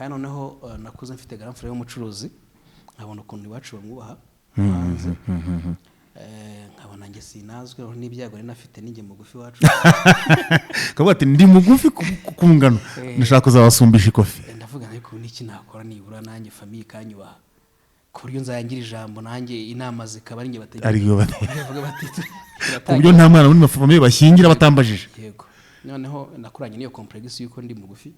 Kandi noneho nakuze mfite grand frère w'umucuruzi, nkabona ukuntu iwacu bamwubaha hanze. Nkabona njye sinazwi, noneho n'ibyago nari nafite, ninjye mugufi iwacu. Kavuga ati ndi mugufi ku ngano, ndashaka kuzabasumbisha ikofi. Ndavuga ariko n'iki nakora nibura nanjye famille ikanyubaha, ku buryo nzayangira ijambo, nanjye inama zikaba ari njye bategeka. Ari yo Bavuga bati ku buryo nta mwana muri famille bashyingira batambajije. Yego, noneho nakuranye n'iyo complexe y'uko ndi mugufi.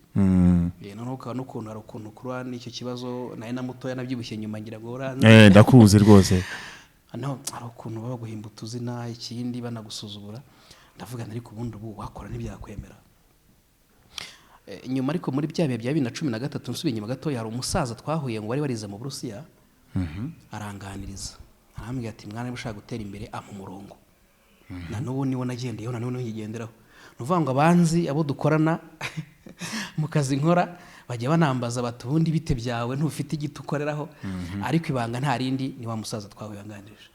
Noneho ukaba n'ukuntu hari ukuntu ukura n'icyo kibazo, nari na mutoya, nabyibushye nyuma, ngira ngo uranzi. Ndakuzi rwose. Hano hari ukuntu baba baguhimba utuzina, ikindi banagusuzugura. Ndavuga nti ariko ubundi ubu wakora ntibyakwemera. Nyuma ariko muri bya bihe bya 2013, nsubiye inyuma gatoya, hari umusaza twahuye ngo wari warize mu Burusiya, aranganiriza, arambwira ati: "Mwana, niba ushaka gutera imbere," ampa umurongo. Na n'ubu niwo nagendeyeho, na n'ubu niwo nkigenderaho. Ni ukuvuga ngo abanzi, abo dukorana mu kazi nkora, bajya banambaza bati: "Ubundi bite byawe, ntufite igiti ukoreraho?" Ariko ibanga nta rindi, ni wa musaza twahuye wanganirije.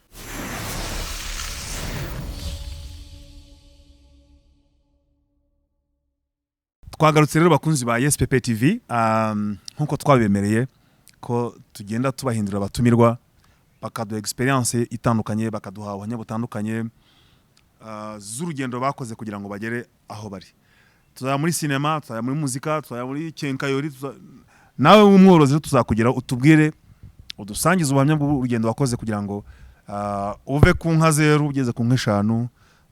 Twagarutse rero, bakunzi ba SPP TV, nk'uko twabemereye ko tugenda tubahindura abatumirwa, bakaduha experience itandukanye, bakaduha ubuhamya butandukanye z'urugendo bakoze kugira ngo bagere aho bari. Tuzajya muri sinema, tuzajya muri muzika, tuzajya muri quincaillerie, nawe w'umworozi rero tuzakugeraho, utubwire, udusangize ubuhamya bw'urugendo wakoze kugira ngo uve ku nka 0 ugeze ku nka 5.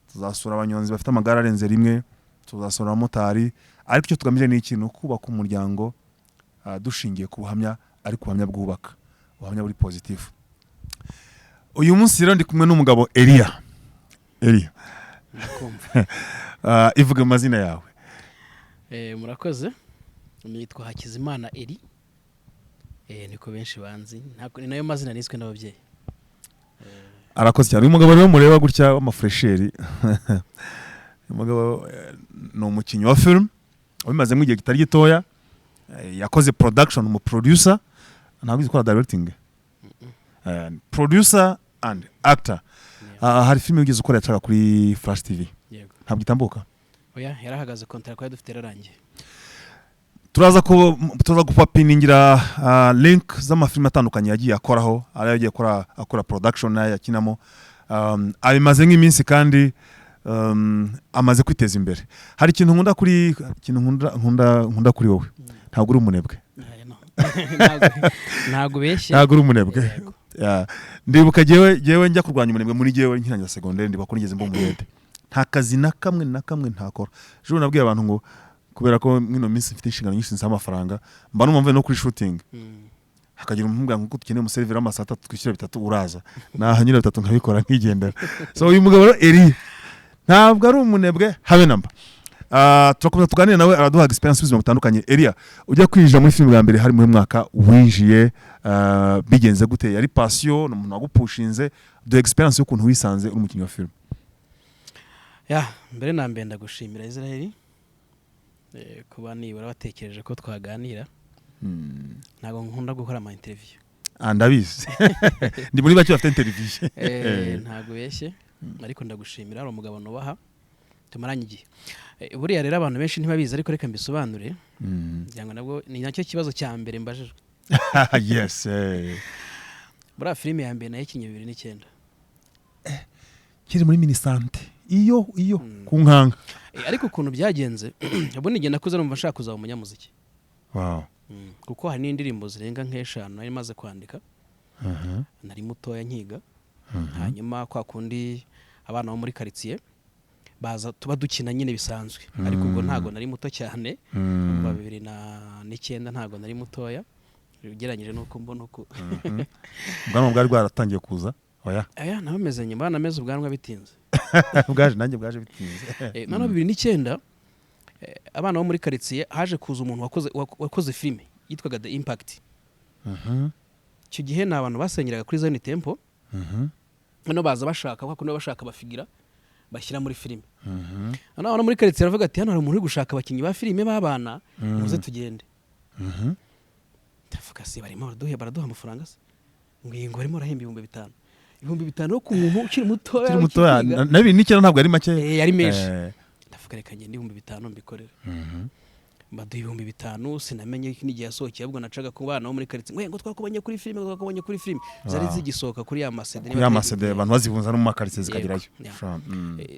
Tuzasura abanyonzi bafite amagare arenze rimwe, tuzasura abamotari, ariko icyo tugamije ni iki? Ni ukubaka umuryango dushingiye ku buhamya, ariko ubuhamya bwubaka, ubuhamya buri positif. Uyu munsi rero ndi kumwe n'umugabo Eliya. Eliya, Ndakumva. Ivuga amazina yawe. Murakoze. Nitwa Hakizimana Eri. Niko benshi banzi, ntabwo ni nayo mazina niswe n'ababyeyi. Arakoze cyane. Uyu mugabo rero mureba gutya w'amafuresheri, uyu mugabo ni umukinnyi wa film ubimazemo igihe kitari gitoya. Yakoze production, umu producer, ntabwo uzi gukora directing, producer and actor. Hari filime wigeze ukora yacaga kuri Flash TV? Yego. Ntabwo itambuka? Oya, yarahagaze, contrat twari dufite yararangiye. Turaza gupapiningira link z'amafilime atandukanye yagiye akoraho, ari yagiye akora production nayo yakinamo. Abimaze nk'iminsi kandi amaze kwiteza imbere. Hari ikintu nkunda kuri ikintu nkunda kuri wowe, ntabwo uri umunebwe. Aya, no. Ntabwo ubeshye. Ntabwo uri umunebwe. Yego. Yeah. Ndibuka jewe njya kurwanya umunebwe muri jewe nkirangiza secondaire, ndibuka ko nigeze mba umuyede, nta kazi na kamwe na kamwe ntakora. Ejo nabwiye abantu ngo kubera ko mwino minsi mfite inshingano nyinshi nsaba amafaranga, mba numva mvuye no kuri shooting, hakagira umuntu umbwira ngo dukeneye umuseriveri w'amasaha 3, twishyura 3, uraza? Nahanyura 3 nkabikora nkigendera. So uyu mugabo rero Eri ntabwo ari umunebwe habe namba. Turakomeza tuganire nawe, araduha experience y'ubuzima butandukanye. Elia, ujya kwinjira muri filime bwa mbere hari muri mwaka winjiye, bigenze gute? Yari passion, ni umuntu wagupushinze? Duha experience y'ukuntu wisanze uri umukinnyi wa filime. Ya, mbere na mbere ndagushimira Israel, kuba nibura watekereje ko twaganira. Ntabwo nkunda gukora ama interview. Ah, ndabizi, ndi muri bake bafite interview. Ntabwo ubeshye, ariko ndagushimira, hari umugabo nubaha tumaranye igihe. Buriya rero abantu benshi ntibabizi, ariko reka mbisobanure, ngira ngo nabwo ni nacyo kibazo cya mbere mbajijwe. Yes. Buriya filime ya mbere nayikinnye 2009. Kiri muri minisante iyo ku nkanga. Ariko ukuntu byagenze, ubundi igihe nakuze numva nshaka kuzaba umunyamuziki. Kuko hari n'indirimbo zirenga nk'eshanu nari maze kwandika. Nari mutoya nkiga. Hanyuma kwa kundi abana bo muri karitsiye baza, tuba dukina nyine bisanzwe, ariko ubwo ntabwo nari muto cyane. Kuva 2009 ntabwo nari mutoya ugereranyije n'uko mbona uko. Ubwanwa bwari bwaratangiye kuza, oya? Aya nabameze nyuma, nameze ubwanwa bitinze. Bwaje, nanjye bwaje bitinze. Noneho 2009, abana bo muri karitsiye, haje kuza umuntu wakoze filime yitwaga The Impact. Icyo gihe ni abantu basengeraga kuri Zion Temple. Noneho baza bashaka kwa kundi baba bashaka abafigira bashyira muri filime. Noneho abantu muri karitsiye baravuga ati: "Hano hari umuntu uri gushaka abakinnyi ba filime b'abana, muze tugende." Ndavuga se barimo baraduha amafaranga se? Ngo iyi, ngo barimo barahemba 5000, 5000 yo ku muntu ukiri mutoya, ukiri mutoya. ukiri kwiga. Na 2009 ntabwo ari make. Yari menshi. Ndavuga reka ngende 5000 mbikorere. Baduha 5000. Sinamenye n'igihe yasohokeye, ahubwo nacaga ku bana bo muri karitsiye ngo: "Ngo twakubonye kuri filime, ngo twakubonye kuri filime." Zari zigisohoka kuri ya ma CD. Kuri ya ma CD, abantu bazibunza no mu makaritsiye zikagerayo. Yeah. Sure.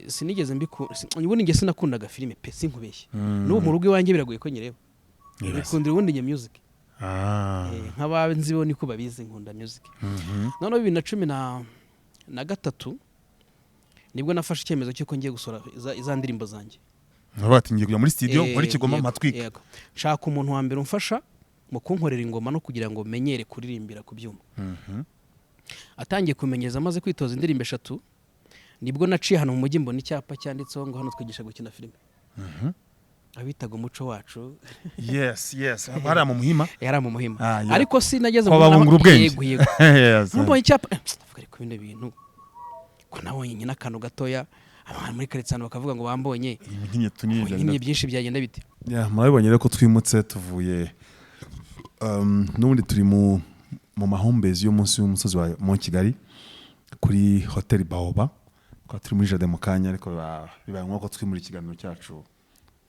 Sinigeze mbiku ubundi njye sinakundaga filime pe, sinkubeshye. N'ubu mu rugo iwanjye biragoye ko nyireba. Nikundira ubundi njye music. Nk'abanzi bo niko babizi, nkunda music. Noneho 2013 nibwo nafashe icyemezo cy'uko ngiye gusohora iza ndirimbo zanjye. Baravuga ati: "Ngiye kujya muri studio nkore ikigoma mpatwike." Yego. Nshaka umuntu wa mbere umfasha mu kunkorera ingoma no kugira ngo menyere kuririmbira ku byuma. Atangiye kumenyereza, amaze kwitoza indirimbo eshatu, nibwo naciye hano mu mujyi mbona icyapa cyanditseho ngo: "Hano twigisha gukina filime." Abitaga Umuco Wacu. Yes, hariya mu Muhima. Yari mu Muhima. Ah, yeah. Ariko sinageze Kwa Babungura Ubwenge. Yego. Mbonye icyapa, ndavuga: "Ariko bino bintu ko nabonye nyine akantu gatoya, abantu muri karitsiye hano bakavuga ngo bambonye, Nkinye tunini. nkinye byinshi, byagenda bite?" Yeah, murabibonye rero ko twimutse tuvuye n'ubundi turi mu mahumbezi yo munsi y'umusozi wa Mont Kigali kuri Hotel Baoba. Twaba turi muri jardin mu kanya, ariko bibaye ngombwa ko twimura ikiganiro cyacu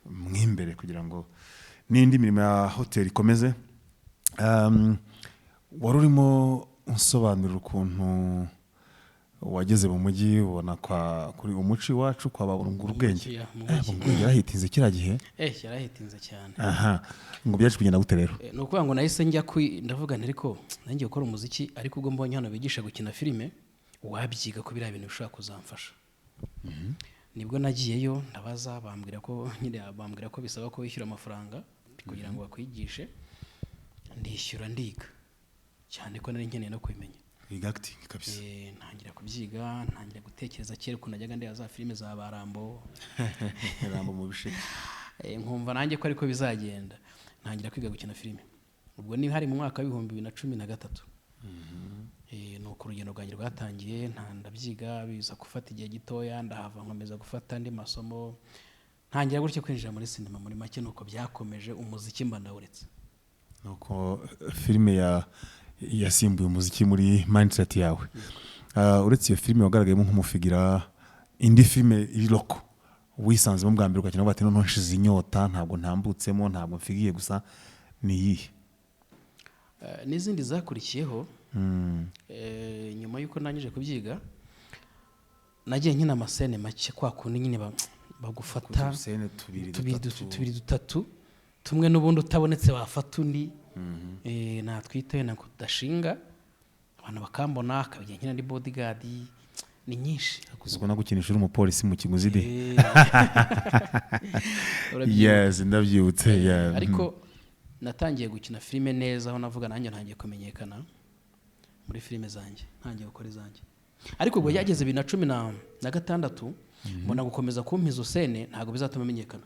mw'imbere kugira ngo n'indi mirimo ya hoteli ikomeze. Wari urimo unsobanurira ukuntu wageze mu mujyi ubona kwa kuri Umuco Iwacu kwa Babungura Ubwenge. Yeah, mu Eh, mujyi. Babungura Ubwenge yarahitinze kiriya gihe. Yarahitinze cyane. Aha ngo byaje kugenda gute rero? Ni ukuvuga ngo nahise njya kwi ndavuga nti: "Ariko nanjye gukora umuziki, ariko ubwo mbonye hano bigisha gukina filime, wabyiga ko biriya bintu bishobora kuzamfasha." Nibwo nagiyeyo ndabaza, bambwira ko nyine bambwira ko bisaba ko wishyura amafaranga kugira ngo bakwigishe. Ndishyura, ndiga, cyane ko nari nkeneye no kubimenya. Wiga acting kabisa. Ntangira kubyiga, ntangira gutekereza kera ukuntu najyaga ndeba za filime za ba Rambo. Rambo mu bisheke. Nkumva nanjye ko ariko bizagenda. Ntangira kwiga gukina filime, ubwo ni hari mu mwaka wa 2013. Nuko urugendo rwanjye rwatangiye. Ndabyiga, biza gufata igihe gitoya, ndahava nkomeza gufata andi masomo, ntangira gutyo kwinjira muri sinema. Muri make nuko byakomeje, umuziki mba ndawuretse. Nuko filime ya yasimbuye umuziki muri mindset yawe. Uretse iyo filime wagaragayemo nk'umufigira, indi filime iri local wisanzemo bwa mbere ugakina uvuga ati: "Noneho nshize inyota, ntabwo ntambutsemo, ntabwo mfigiye gusa," ni iyihe? N'izindi zakurikiyeho. Nyuma y'uko ndangije kubyiga, nagiye nkina ama scène make, kwa kundi nyine bagufata Uduscène tubiri, tubiri, dutatu. Tubiri, dutatu, tumwe, n'ubundi utabonetse wafata undi. Natwite wenda ngo tudashinga, abantu bakambona, akabigira nkina ndi bodyguard, ni nyinshi. Kuzi no gukinisha uri umupolisi mu kiguzi de. Urabyibuka? Yes, ndabyibutse, yeah. Ariko natangiye gukina filime neza aho navuga nanjye ntangiye kumenyekana muri filime zanjye, ntangiye gukora izanjye. Ariko ubwo byageze 2016, mbona gukomeza kumpa izo scène ntabwo bizatuma menyekana.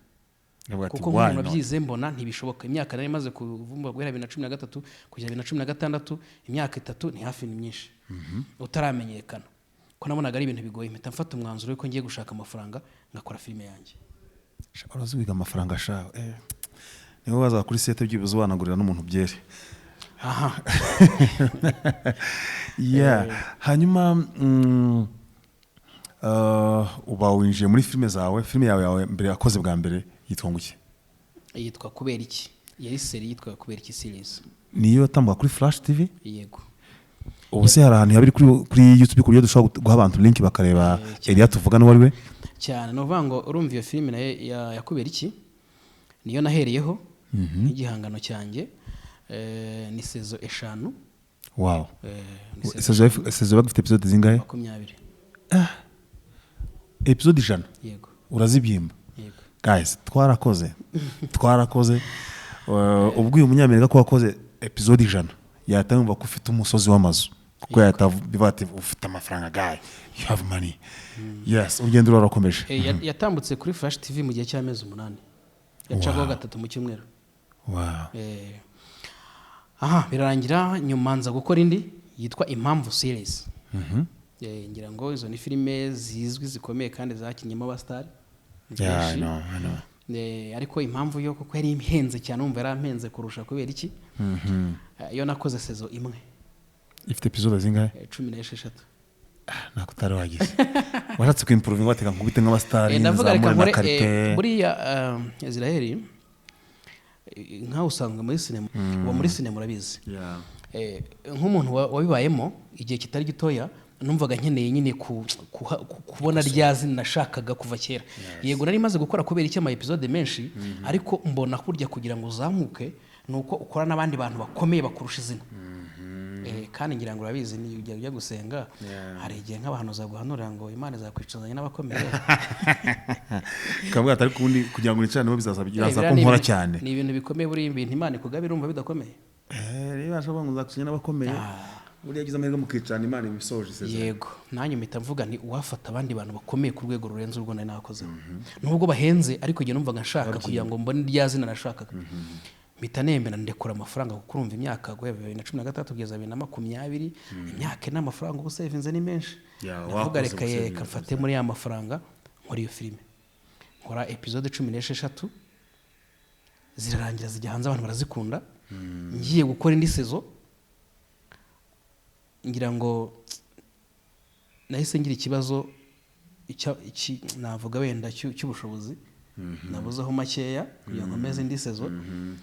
Ndavuga ati, Kuko "Why nk'umuntu not?" wabyize mbona ntibishoboka. Imyaka nari maze kuvumbura guhera 2013 kugera 2016, imyaka 3 ni hafi, ni myinshi utaramenyekana. Ko nabonaga ari ibintu bigoye, mpita mfata umwanzuro w'uko ngiye gushaka amafaranga ngakora filime yanjye. Sha, urazi wiga amafaranga sha, nibo baza kuri set byibuze wanagurira n'umuntu byeri. Aha. Yeah, hanyuma uba winjiye muri filime zawe. Filime yawe mbere yakoze bwa mbere yitwa ngo iki? Yitwa Kubera Iki. Yari série yitwa Kubera Iki series. Niyo yatambuka kuri Flash TV? Yego. Ubu se hari ahantu yaba iri kuri YouTube ku buryo dushobora guha abantu link bakareba Eliya tuvuga n'uwo ari we? Cyane. Ni ukuvuga ngo urumva iyo filime nayo ya Kubera Iki niyo nahereyeho nk'igihangano cyanjye. Ni saison 5. Ni saison Saison yabaga ifite episode zingahe? 20. Episode 100? Yego. Urazibyimba? Yego. Guys, twarakoze, twarakoze. Ubwo uyu munyamerika ko wakoze episode 100, yahita yumva ko ufite umusozi w'amazu, kuko yahita bivuga ati: "Ufite amafaranga guy, you have money." Yes, urugendo rurakomeje. Yatambutse kuri Flash TV mu gihe cy'amezi 8, yacagaho gatatu mu cyumweru. Aha birarangira, nyuma nza gukora indi yitwa Impamvu series. Ngira ngo izo ni filime zizwi zikomeye kandi zakinnyemo abasitari Yeah, I benshi. know, I know. Ariko Impamvu yo kuko yari ihenze cyane, wumva yarampenze kurusha Kubera Iki. Iyo nakoze saison imwe. Ifite episode zingahe? 16. Ntabwo utari wagize, washatse kwimprovinga, wateka nkubite nk'abasitari, Ndavuga reka nzamure na nkore qualité. Buriya Israel. Nkawe usanga muri sinema, uba muri sinema, urabizi. Nk'umuntu wabibayemo igihe kitari gitoya, numvaga nkeneye nyine kubona rya zina nashakaga kuva kera. Yego, nari maze gukora kubera icyo ama episode menshi, ariko mbona kurya kugira ngo uzamuke ni uko ukora n'abandi bantu bakomeye bakurusha izina. Kandi ngira ngo urabizi, niyo ujya gusenga, hari igihe nk'abantu zaguhanurira ngo Imana izakwicazanya n'abakomeye. Kavuga ati: "Ariko ubundi kugira ngo nicarane nabo bizasaba Biriya ko ni nkora cyane." Ni ibintu bikomeye. Buriya ibintu Imana ikugabira urumva bidakomeye? Niba ashobora ngo nzakusinya n'abakomeye, buriya yagize amahirwe mukicarana, Imana ibisoje isezerano. Yego, nanjye mpita mvuga nti uwafata abandi bantu bakomeye ku rwego rurenze urwo nari nakozeho, nubwo bahenze, ariko igihe numvaga nshaka kugira ngo mbone rya zina nashakaga, mpita nemera ndekura amafaranga, kuko urumva imyaka guhera 2016 kugeza 2020, imyaka ine, amafaranga uba usevinze ni menshi. Ndavuga Wakoze reka ye gusevinga. Reka mfate muri ya mafaranga nkora iyo filime, nkora episode 16, zirarangira, zijya hanze, abantu barazikunda. Ngiye gukora indi saison, ngira ngo nahise ngira ikibazo navuga wenda cy'ubushobozi, nabuzeho makeya kugira ngo meze indi saison.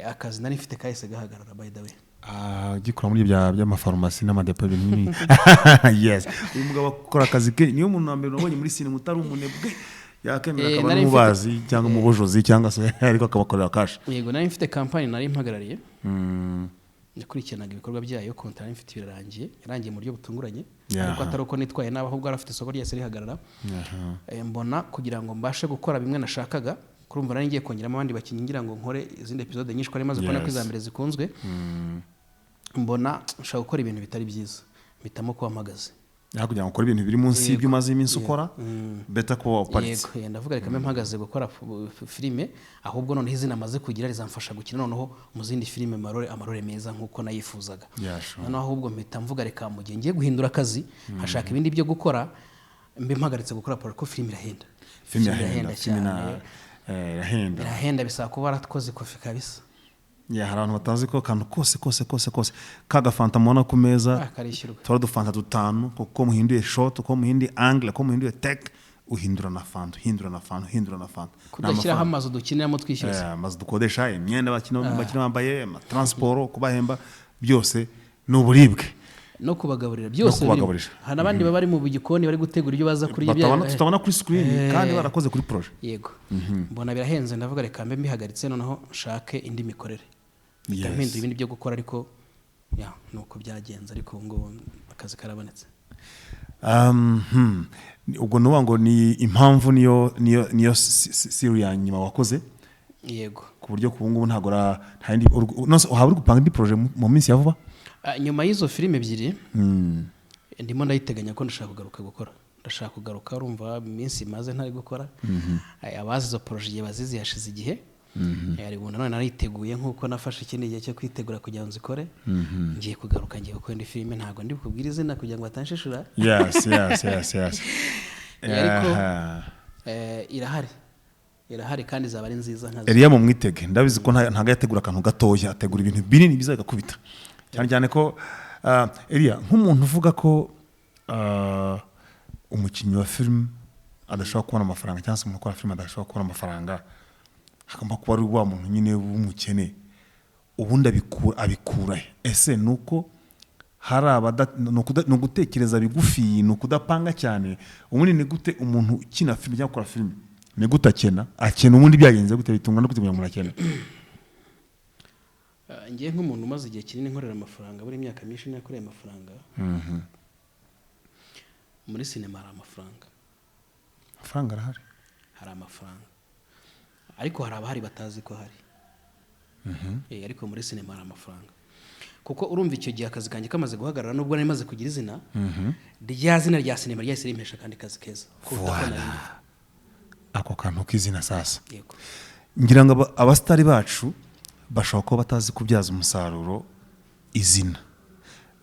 Akazi nari mfite kahise gahagarara, by the way. Ah, ugikora muri bya by'amafarumasi n'amadepo, ibintu nk'ibi. Yes, uyu mugabo akora akazi ke. Niyo muntu wa mbere nabonye muri sinema utari umunebwe, yakemera akaba Nari mfite- n'umubazi cyangwa umubojozi cyangwa se, ariko akabakorera cash. Yego, nari mfite kampani nari mpagarariye, nakurikiranaga ibikorwa byayo. Contrat nari mfite birarangiye, yarangiye mu buryo butunguranye, ariko atari uko nitwaye nabi, ahubwo yari afite isoko ryahise rihagarara. Mbona kugira ngo mbashe gukora bimwe nashakaga, kurumva nari ngiye kongeramo abandi bakinnyi ngira ngo nkore izindi episode nyinshi, ko nari maze kubona ko iza mbere zikunzwe. Mbona nshaka gukora ibintu bitari byiza, mpitamo kuba mpagaze. Aho kugira ngo ukore ibintu biri munsi y'ibyo umaze iminsi ukora, better kuba waparitse. Yego, ndavuga reka mbe mpagaze gukora filime, ahubwo noneho izina amaze kugira rizamfasha gukina noneho mu zindi filime amarore meza nk'uko nayifuzaga. Yeah, sure. Noneho ahubwo mpita mvuga reka mu gihe ngiye guhindura akazi, nkashaka ibindi byo gukora, mbe mpagaritse gukora poro, ko filime irahenda. Filime irahenda, filime cyane. Irahenda. Irahenda, bisaba kuba warakoze ikofi kabisa. Yeah, hari abantu batazi ko akantu kose kose kose kose kagafanta mubona ku meza Ah, karishyurwa. Tuba dufanta dutanu, kuko muhinduye shot, uko muhinduye angle, uko muhinduye take, uhindura na fanta, uhindura na fanta, uhindura na fanta. Ni Kudashyiraho amafaranga. amazu dukiniramo twishyura. Amazu dukodesha, imyenda bakina bambaye, amatransport, kubahemba, byose ni uburibwe. No kubagaburira byose No birimo. kubagaburira. Hari n'abandi baba bari mu gikoni bari gutegura ibyo baza kurya. Tutabona kuri screen kandi barakoze kuri projet. Yego, mbona birahenze, ndavuga reka mbe mbihagaritse, noneho nshake indi mikorere. Mpita mpindura ibindi byo gukora, ariko ya nuko byagenze, ariko ubu ngubu akazi karabonetse. Ubwo nuvuga ngo ni impamvu niyo série ya nyuma wakoze? Yego. Ku buryo ku ngubu ntabwo nta yindi nonse waba uri gupanga indi projet mu minsi ya vuba? Ah, nyuma y'izo filime ebyiri, ndimo ndayiteganya ko ndashaka kugaruka gukora, ndashaka kugaruka. Urumva iminsi maze ntari gukora. Abazi izo projet igihe bazizi hashize igihe. Ariko nanone nariteguye nk'uko nafashe ikindi gihe cyo kwitegura kugira ngo nzikore. Ngiye kugaruka, ngiye gukora indi filime, ntabwo ndi bukubwire izina kugira ngo batanshishura. yes. Ariko irahari, irahari kandi izaba ari nziza nkazo. Eliya mu mwitege, ndabizi ko ntabwo yategura akantu gatoya, ategura ibintu binini bizagakubita cyane cyane ko Eliya nk'umuntu uvuga ko umukinnyi wa filime adashobora kubona amafaranga, cyangwa se umuntu ukora filime adashobora kubona amafaranga, agomba kuba ari wa muntu nyine w'umukene, ubundi abikura he? Ese ni uko hari ni ugutekereza bigufi, ni ukudapanga cyane? Ubundi ni gute umuntu ukina filime cyangwa ukora filime, ni gute akena? Ubundi byagenze gute, bitungwa no gute kugira ngo umuntu akene? Ngiye nk'umuntu umaze igihe kinini nkorera amafaranga, buri myaka myinshi nakoreye amafaranga muri sinema, hari amafaranga. Amafaranga arahari. Hari amafaranga, ariko hari abahari batazi ko hari. Ariko muri sinema hari amafaranga, kuko urumva icyo gihe akazi kanjye kamaze guhagarara, nubwo nari maze kugira izina, rya zina rya sinema ryahise rimpesha akandi kazi keza kuruta ko nari mfite. Ako kantu k'izina sasa. Yego. Ngira ngo abasitari bacu bashobora kuba batazi kubyaza umusaruro izina.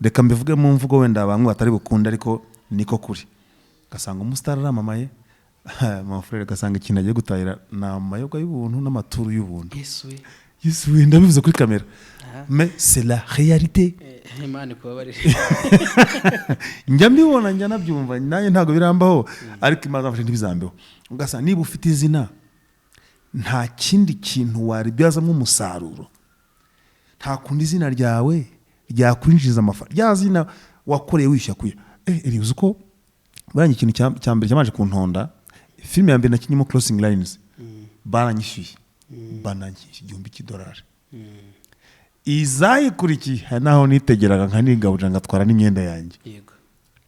Reka mbivuge mu mvugo wenda bamwe batari bukunde, ariko niko kuri. Ugasanga umusitari aramamaye, mon frère, ugasanga ikintu agiye gutahira ni amayoga y'ubuntu n'amaturu y'ubuntu. Yesu we! Yesu we, ndabivuze kuri kamera, Aha. mais c'est la réalité. Imana ikubabarire. Njya mbibona, njya nabyumva, nanjye ntabwo birambaho, ariko Imana izamfashe ntibizambeho. Ugasanga niba ufite izina, Nta kindi kintu waribyazamo umusaruro, nta kundi izina ryawe ryakwinjiza amafaranga, rya zina wakoreye wishyura kuya. Eri, uzi ko buriya ikintu cya mbere cyamaje kuntonda, filime ya mbere nakinyemo, Crossing Lines, baranyishyuye, bananyishyuye $1000. Izayikurikiye hari naho nitegeraga nkanigaburira, ngatwara n'imyenda yanjye.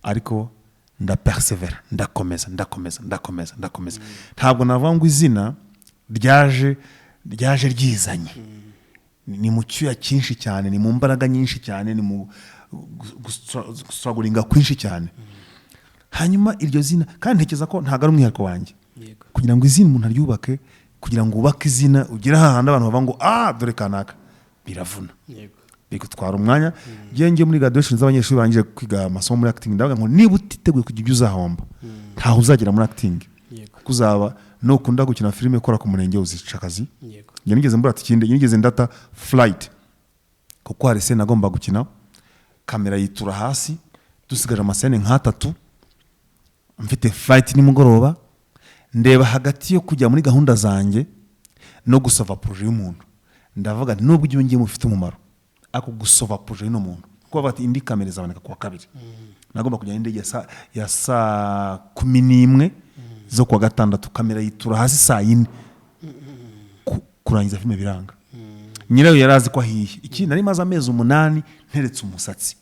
Ariko ndapersevera, ndakomeza, ndakomeza, ndakomeza, ndakomeza. Ntabwo navuga ngo izina ryaje ryizanye. Ni mu cyuya cyinshi cyane, ni mu mbaraga nyinshi cyane, ni mu gustrugglinga kwinshi cyane. Hanyuma iryo zina kandi ntekereza ko ntabwo ari umwihariko wanjye. Kugira ngo izina umuntu aryubake, kugira ngo wubake izina, ugere hahandi abantu bavuga ngo: "Ah, dore kanaka," biravuna, bigutwara umwanya. Ngiye ngiye muri graduation z'abanyeshuri barangije kwiga amasomo muri acting, ndavuga ngo niba utiteguye kugira ibyo uzahomba, ntaho uzagera muri acting. Kuko uzaba nukunda gukina filime, ukora ku murenge, uzica akazi. Njye nigeze mbura ikindi, nigeze ndata flight kuko hari scene agomba gukina, kamera yitura hasi, dusigaje amascene nk'atatu, mfite flight nimugoroba. Ndeba hagati yo kujya muri gahunda zanjye no gusova projet y'umuntu, ndavuga nti nubwo ibyo ngiye mufite umumaro, ariko gusova projet y'uno muntu, kuko bavuga ati indi kamera izaboneka kuwa kabiri, nagomba kujya n'indege ya saa 11 zo kuwa gatandatu, kamera yitura hasi saa 4, kurangiza filime biranga. Nyirayo yari azi ko ahiye. Iki nari maze amezi 8 nteretse umusatsi.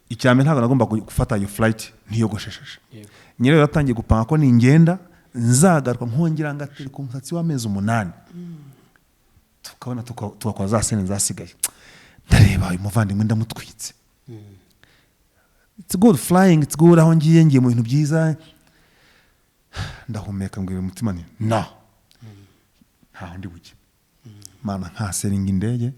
Icya mbere, ntabwo nagomba gufata iyo flight ntiyogoshesheje. Nyirayo yatangiye gupanga ko ningenda nzagaruka nkongera ngatereka umusatsi w'amezi 8, tukabona tugakora za scene zasigaye. Ndareba uyu muvandimwe, ndamutwitse. It's good flying, it's good aho ngiye, ngiye mu bintu byiza. Ndahumeka, mbwira umutima nti: "No, ntaho ndi bujye." Mana, nkacancelinga indege,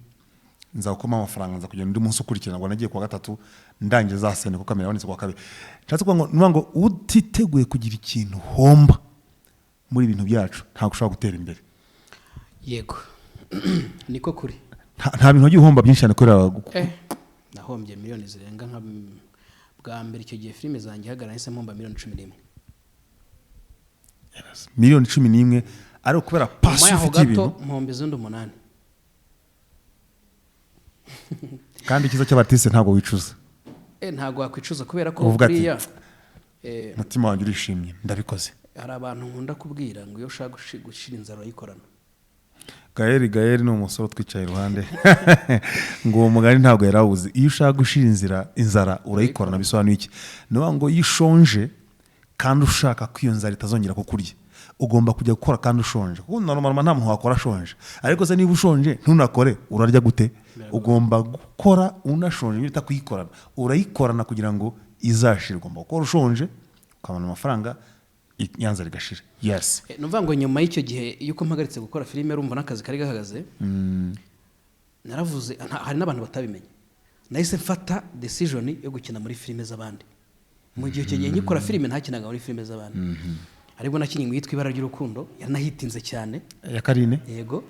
nza gukoma amafaranga, nza kugenda undi munsi ukurikira. Ngo nagiye kuwa gatatu, ndangiza za scene kuko kamera yabonetse kuwa kabiri. Nshatse kuvuga ngo nuvuga ngo utiteguye kugira ikintu uhomba muri ibintu byacu, ntabwo ushobora gutera imbere. Yego, niko kuri. Nta bintu wagiye uhomba byinshi cyane kubera Nahombye miliyoni zirenga, nka bwa mbere icyo gihe filime zanjye ihagarara, nahise mpomba miliyoni 11. Miliyoni 11, ari ukubera Nyuma passion yaho ufitiye gato ibintu. mpomba izindi 8. Kandi icyiza cy'abartiste, ntabwo wicuza. Ntabwo wakwicuza kubera ko Uvuga ati, buriya "Umutima wanjye urishimye, ndabikoze." Hari abantu nkunda kubwira ngo iyo ushaka gushira inzara urayikorana. Gael, Gael ni umusore utwicaye iruhande, ngo uwo mugani ntabwo yarawuzi. Iyo ushaka gushira inzara urayikorana, bisobanuye iki? Ni ukuvuga ngo iyo ushonje kandi ushaka ko iyo nzara itazongera kukurya, ugomba kujya gukora kandi ushonje, kuko normalement nta muntu wakora ashonje. Ariko se niba ushonje ntunakore, urarya gute? Ugomba gukora unashonje, ibyo bita kuyikorana. Urayikorana kugira ngo izashire. Ugomba gukora ushonje, ukabona amafaranga, ya nzara igashira. Yes. Ni ukuvuga ngo nyuma y'icyo gihe, iyo uko mpagaritse gukora filime, urumva n'akazi kari gahagaze, naravuze hari n'abantu batabimenye, nahise mfata decision yo gukina muri filime z'abandi. Mu gihe icyo gihe nkikora filime, ntakinaga muri filime z'abandi, aribwo nakinnye mu yitwa Ibara ry'Urukundo, yaranahitinze cyane. Ya Karine? Yego.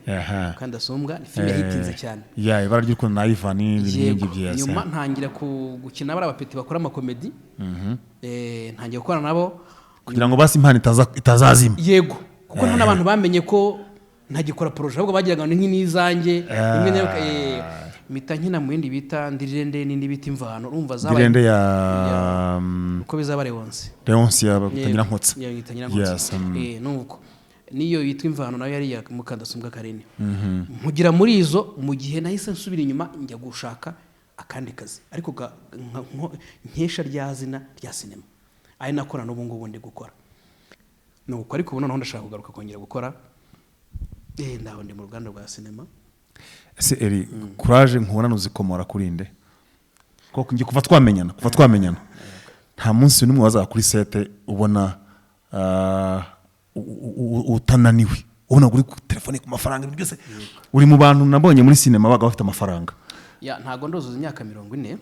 Kandi asumbwa ni filime yahitinze cyane. Ya, Ibara ry'Urukundo na Ivan, ibintu Yego. nk'ibyo byose. Nyuma ntangira gukina bari abapeti bakora amakomedi, ntangira gukorana nabo. Kugira ngo basi impano itazazima. Yego, kuko nta n'abantu bamenye ko ntagikora projet, ahubwo bagiraga ngo ni nk'inizanjye rimwe na rimwe. Mpita nkina mu yindi bita Ndirirende n'indi bita Imvano, urumva zabaye Ndirende ya uko bizaba Leonce. Leonce ya Nyirankotsa. Yego, Nyirankotsa. Yes. Nuko niyo yitwa Imvano nayo yari iya Mukandasumbwa Karine. Nkugira muri izo, mu gihe nahise nsubira inyuma njya gushaka akandi kazi, ariko nkesha rya zina rya sinema, ari nakora n'ubu ngubu ndi gukora. Nuko ariko ubu noneho ndashaka kugaruka kongera gukora, ndaho ndi mu ruganda rwa sinema. Ese Eri, courage nkubona uzikomora kuri nde? Koko njye kuva twamenyana nta munsi n'umwe wazaga kuri set ubona utananiwe, ubona uri ku telefone, ku mafaranga, ibintu byose. Uri mu bantu nabonye muri sinema baga bafite amafaranga. Ya, ntago nduzuza imyaka 40,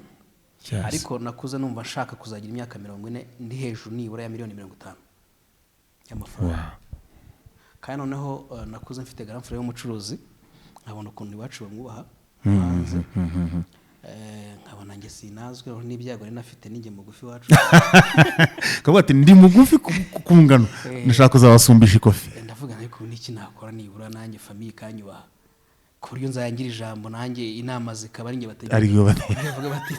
ariko nakuze numva nshaka kuzagira imyaka 40 ndi hejuru nibura ya miliyoni 50 y'amafaranga. Kandi noneho nakuze mfite grand frère w'umucuruzi, nkabona ukuntu iwacu bamwubaha hanze. Nkabona njye sinazwi, noneho n'ibyago nari nafite ninjye mugufi iwacu. Kavuga ati: "Ndi mugufi ku ngano, ndashaka kuzabasumbisha ikofi." Ndavuga Ndavuga ariko niki nakora nibura nanjye famille ikanyubaha, ku buryo nzayangira ijambo, nanjye inama zikaba ari njye bategeka. Ari Bavuga bati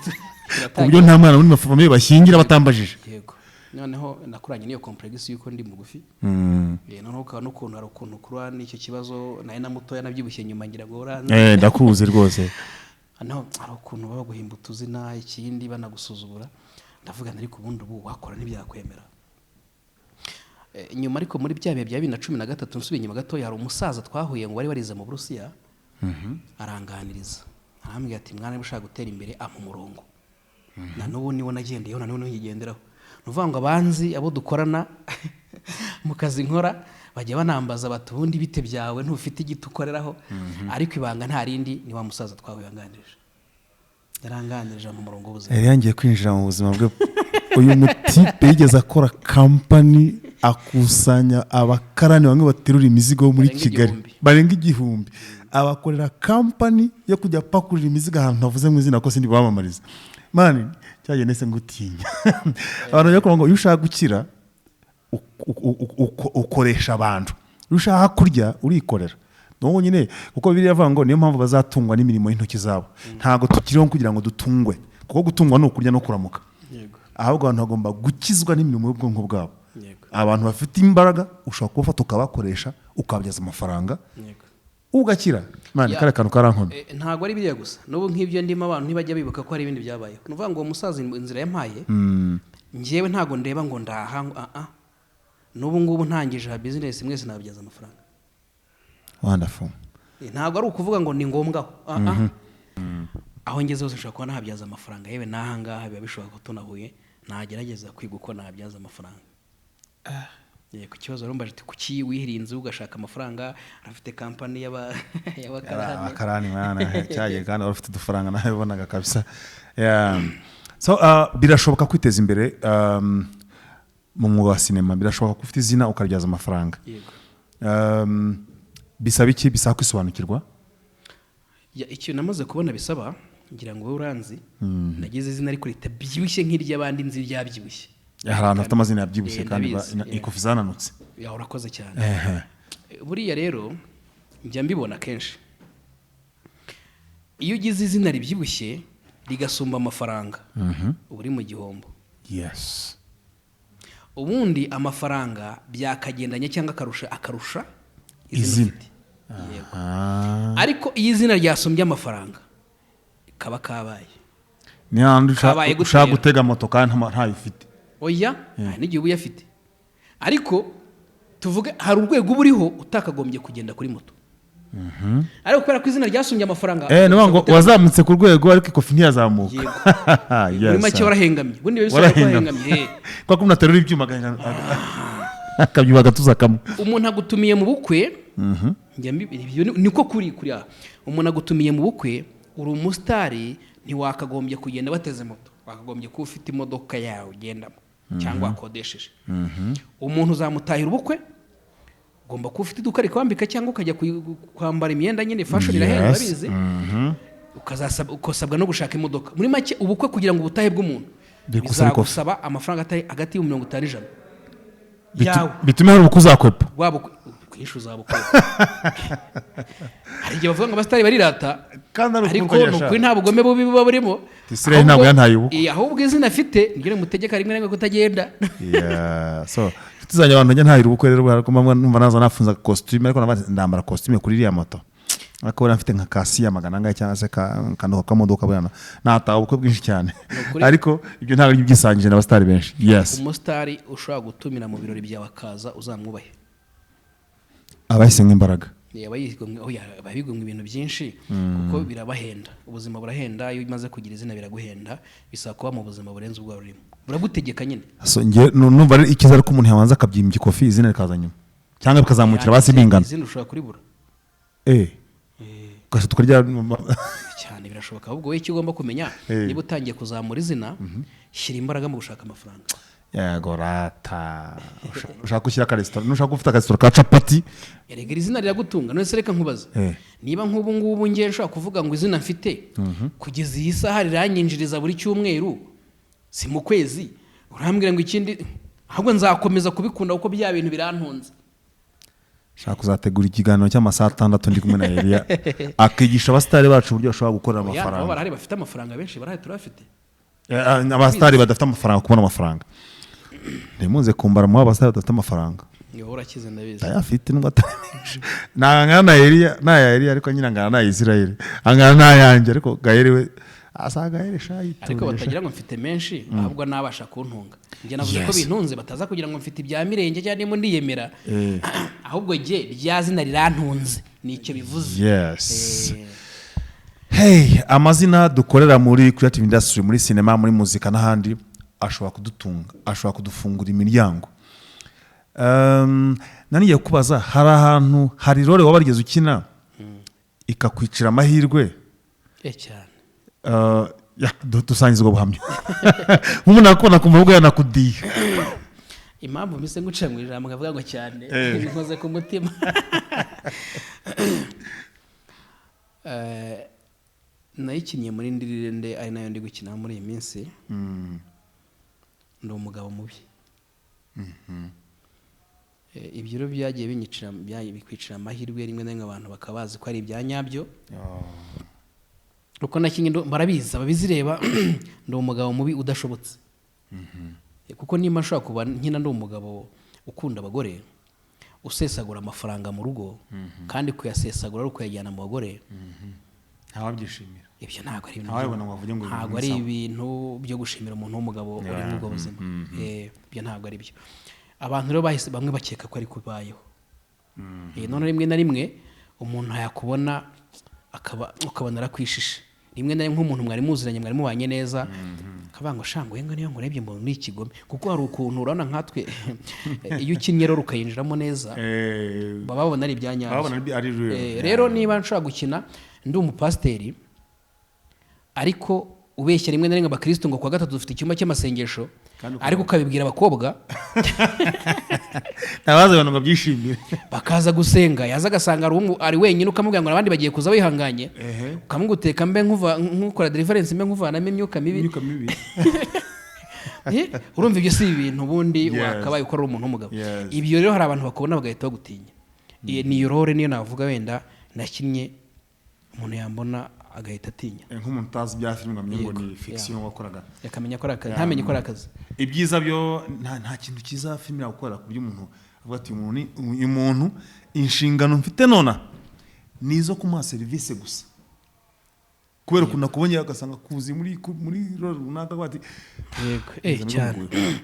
ku buryo nta mwana muri famille bashyingira batambajije. Yego, noneho nakuranye n'iyo complexe y'uko ndi mugufi. Noneho ukaba n'ukuntu hari ukuntu ukura n'icyo kibazo, nawe na mutoya nabyibushye nyuma, ngira ngo uranze. Ndakuzi rwose. Hano hari ukuntu baba baguhimba utuzina, ikindi banagusuzugura. Ndavuga nti ariko ubundi ubu wakora ntibyakwemera. Nyuma ariko muri bya bihe bya 2013, nsubiye inyuma gatoya, hari umusaza twahuye ngo wari warize mu Burusiya, aranganiriza, arambwira ati: "Mwana, niba ushaka gutera imbere," ampa umurongo, na n'ubu niwo nagendeyeho, na n'ubu nkigenderaho. Ni ukuvuga ngo abanzi, abo dukorana mu kazi nkora, bajya banambaza bati: "Ubundi bite byawe, ntufite igiti ukoreraho?" Ariko ibanga nta rindi, ni wa musaza twahuye yanganirije, yaranganirije mu murongo w'ubuzima. Yari yangiye kwinjira mu buzima bwe. Uyu mutipe yigeze akora company, akusanya abakarani bamwe baterura imizigo muri Barenga Kigali. 1000. Barenga 1000, abakorera company yo kujya apakurira imizigo ahantu havuze mu izina ko sindi bamamariza. Man, cyagiye nese ngutinya. Abantu bajya kuvuga ngo iyo ushaka gukira ukoresha abantu, iyo ushaka kurya urikorera. N'ubu nyine kuko Bibiliya iravuga ngo niyo mpamvu bazatungwa n'imirimo y'intoki zabo. Ntabwo tukiriho kugira ngo dutungwe, kuko gutungwa ni ukurya no kuramuka. Ahubwo abantu bagomba gukizwa n'imirimo y'ubwonko bwabo. Abantu bafite imbaraga ushobora kubafata ukabakoresha, ukababyaza amafaranga, ugakira. Man, kariya kantu karankomye. Ntabwo ari biriya gusa, n'ubu nk'ibyo ndimo abantu ntibajya bibuka ko hari ibindi byabayeho. Ni ukuvuga ngo uwo musaza inzira yampaye, njyewe ntabwo ndeba ngo ndaha ngo ah ah, n'ubu ngubu ntangije aha business, mwese nababyaza amafaranga. Wonderful. Ntabwo ari ukuvuga ngo ni ngombwa aho, ah ah, aho ngeze hose nshobora kuba nahabyaza amafaranga. Yewe n'aha ngaha biba bishoboka ko tunahuye nagerageza kwiga uko nabyaza amafaranga. Ku kibazo warumbaje ati kuki wihirinze ugashaka amafaranga, afite company y'abakarani. Abakarani mwana, cyagiye kandi wari ufite udufaranga nawe ubonaga kabisa. Yeah. So birashoboka kwiteza imbere mu mwuga wa sinema, birashoboka ko ufite izina ukaribyaza amafaranga. Yego. Bisaba iki? Bisaba kwisobanukirwa. Ya, ikintu namaze kubona bisaba, ngira ngo wowe uranzi, nagize izina ariko ritabyibushye nk'iry'abandi nzi ryabyibushye. Hari abantu bafite amazina yabyibushye kandi Ndabizi, ikofi zananutse. Ya, urakoze cyane. Ehe. Buriya rero njya mbibona kenshi, iyo ugize izina ribyibushye rigasumba amafaranga, uba uri mu gihombo. Ubundi amafaranga byakagendanye cyangwa akarusha izina Izina. ufite. Yego. Ariko iyo izina ryasumbye amafaranga, kaba kabaye. Ni hahandi Kabaye gute ushaka rero? gutega moto kandi ntayo ufite. Oya, hari n'igihe uba uyafite, ariko tuvuge hari urwego uba uriho utakagombye kugenda kuri moto, ariko kubera ko izina ryasumbye amafaranga, Ni ukuvuga ngo wazamutse ku rwego ariko ikofi ntiyazamuka. Yego. Muri make warahengamye, ubundi biba bisobanura ko Warahengamye. wahengamye. Kwa ko umuntu aterura ibyuma akabyibuha agatuza kamwe. Umuntu agutumiye mu bukwe, ibyo niko kuri aha, umuntu agutumiye mu bukwe, uri umusitari, ntiwakagombye kugenda bateze moto, wakagombye kuba ufite imodoka yawe ugendamo cyangwa wakodesheje. Umuntu uzamutahira ubukwe, ugomba kuba ufite iduka rikwambika cyangwa ukajya kwambara imyenda nyine, fashion irahenda, urabizi. Ukasabwa no gushaka imodoka. Muri make ubukwe, kugira ngo ubutahe bw'umuntu, Bigusaba ikofi. bizagusaba amafaranga atari hagati y'ibihumbi 50 n'ijana yawe. Bitume hari ubukwe uzakwepa. Waba kwishyura uzabukora. Hari igihe bavuga ngo abasitari barirata, Kandi ari ukuri. ariko ukagira ni ukuri, shaka. nta bugome bubi buba burimo. Israel ntabwo yantaye ubukwe. Ahubwo izina afite niryo rimutegeka rimwe na rimwe kutagenda. Yeah, so inshuti zanjye, abantu njya ntahira ubukwe rero, ariko mpamwe numva naza nafunze costume, ariko nabanza ndambara costume kuri iriya moto, ariko buriya mfite nka kasiya magana angahe cyangwa se akantu k'akamodoka, buriya nataha ubukwe bwinshi cyane. Ukuri. Ariko ibyo ntabwo ari byisangije n'abasitari benshi, yes. Umusitari ushobora gutumira mu birori byawe akaza, uzamwubahe. Abahise nk'imbaraga. Aba yigomwe, oya, aba yigomwe ibintu byinshi kuko birabahenda. Ubuzima burahenda, iyo umaze kugira izina biraguhenda, bisaba kuba mu buzima burenze ubwo wari urimo, buragutegeka nyine. So njye numva ari icyiza ariko umuntu yabanza akabyimbya ikofi, izina rikaza nyuma cyangwa bikazamukira basi bingana. Izina ushobora kuribura. Ugahita tukarya. Cyane, birashoboka. Ahubwo wowe icyo ugomba kumenya, niba utangiye kuzamura izina, shyira imbaraga mu gushaka amafaranga. Yego rata, ushaka gushyira akaresitora, nushaka ufite akaresitora ka capati. Erega iri zina riragutunga. None se reka nkubaze, niba nk'ubu ngubu ngiye nshobora kuvuga ngo izina mfite kugeza iyi saha riranyinjiriza buri cyumweru, si mu kwezi, urambwira ngo ikindi? Ahubwo nzakomeza kubikunda kuko bya bintu birantunze. Shaka kuzategura ikiganiro cy'amasaha 6 ndi kumwe na Eliya, akigisha abasitari bacu uburyo bashobora gukorera Oya, nabo amafaranga. Barahari bafite amafaranga benshi, barahari, turabafite. Abasitari badafite amafaranga kubona amafaranga, ntimuze kumbara mu abasitari badafite amafaranga. Ni wowe urakize, ndabizi. Ndayafite nubwo atari menshi, nangana na Eliya n'aya Eliya, ariko nyine angana n'aya Israel, angana n'ayanjye, ariko Gael we asa Gael shayi. Ariko batagira ngo mfite menshi, ahubwo nabasha kuntunga. Njye navuze ko bintunze, bataza kugira ngo mfite ibya mirenge cyangwa ndimo ndiyemera. Ahubwo jye rya zina rirantunze, nicyo bivuze. Hey, amazina dukorera muri creative industry, muri cinema, muri muzika n'ahandi, ashobora kudutunga, ashobora kudufungura imiryango. Nanigiye kubaza, hari ahantu hari role waba warigeze ukina ikakwicira amahirwe? Cyane. Ya, dusangiza ubwo buhamya, nk'umuntu akubona ku mvugo yanakudiha. Impamvu mpise nguca mu ijambo nkavuga ngo cyane, bikoze ku mutima. Nayikinnye muri Ndirirende, ari nayo ndi gukina muri iyi minsi. Ndi umugabo mubi. Ibyo rero byagiye binyicira, bikwicira amahirwe rimwe na rimwe, abantu bakaba bazi ko ari ibya nyabyo. Uko nakinnye barabizi ababizireba, ndi umugabo mubi udashobotse. Kuko niba nshobora kuba nkina ndi umugabo ukunda abagore, usesagura amafaranga mu rugo, kandi kuyasesagura ari ukuyajyana mu bagore, Ntawabyishimira. Ibyo ntabwo ari ibintu Ntawabibona ngo avuge ngo ntabwo ibintu ari ni sawa. ibintu byo gushimira umuntu w'umugabo uri muri ubwo buzima. Ibyo ntabwo ari byo. Abantu rero bahise bamwe bakeka ko ari kubayeho. None rimwe na rimwe umuntu yakubona akaba ukabona arakwishishe, rimwe na rimwe nk'umuntu mwari muziranye, mwari mubanye neza, akavuga ngo shango ngo niyo nkurebye mbona uri ikigome, kuko hari ukuntu urabona nkatwe iyo ukinnye rero ukayinjiramo neza, baba babona ari ibya nyabyo. Babona ari real. Rero niba nshobora gukina ndi umupasiteri, ariko ubeshya rimwe na rimwe abakristo ngo kuwa gatatu dufite icyumba cy'amasengesho, Kandi ariko ukabibwira abakobwa, ntabaza abantu ngo byishimire, bakaza gusenga, yaza agasanga ari wenyine, ukamubwira ngo abandi bagiye kuza wihanganye, ukamuguteka mbe nk'ukora deliverance, mbe nkuvanamo imyuka mibi. Imyuka mibi. Urumva ibyo si ibintu ubundi wakabaye ukora uri umuntu w'umugabo. Ibyo rero hari abantu bakubona bagahita bagutinya. Ni iyo role niyo navuga wenda nakinnye, umuntu yambona agahita atinya. Nk'umuntu utazi ibya filime ngo amenye ngo Yego. ni fiction wakoraga. Akamenya ko ari akazi, ntamenye ko ari akazi. Ibyiza byo nta kintu cyiza filime yakora ku buryo umuntu avuga ati uyu muntu uyu muntu inshingano mfite nona ni izo kumuha serivisi gusa, kubera ukuntu akubonye agasanga kuzi muri role runaka, avuga ati Yego, "Izo ni cyane. nguyu."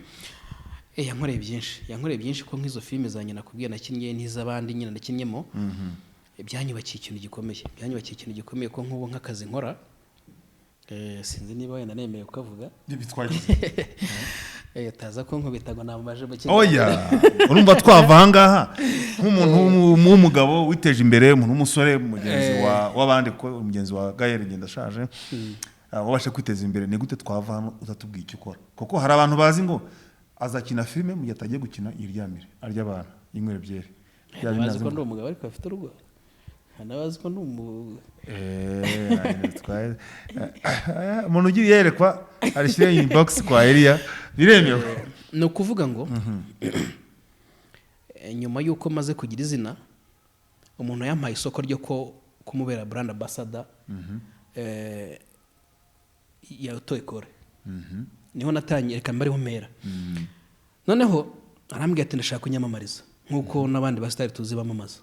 Yankoreye byinshi, yankoreye byinshi, ko nk'izo filime zanjye nakubwiye nakinnye n'iz'abandi nyine nakinnyemo, byanyubakiye ikintu gikomeye, byanyubakiye ikintu gikomeye, ko nk'ubu nk'akazi nkora, sinzi niba wenda nemeye kukavuga. Bitwaye iki? Utaza kunkubita ngo nambaje mu kiganiro. Oya, urumva twava ahangaha nk'umuntu w'umugabo witeje imbere, umuntu w'umusore mugenzi w'abandi, kuko mugenzi wa Gael ngenda ashaje, wabasha kwiteza imbere. Ni gute twava hano utatubwiye icyo ukora? Kuko hari abantu bazi ngo azakina filime, mu gihe atagiye gukina yiryamire, arya abantu, yinywera byeri. Bya bindi Bazi ko azi ndi umugabo ariko afite urugo, hari n'abazi ko ndi umu Umuntu ugiye yerekwa arishyire inbox kwa Eliya, biremewe. Ni ukuvuga ngo nyuma y'uko maze kugira izina, umuntu yampaye isoko ryo ko kumubera brand ambassador ya auto école. Niho natangiye, reka mbe ariho mpera. Noneho arambwira ati ndashaka kunyamamariza nk'uko n'abandi basitari tuzi bamamaza.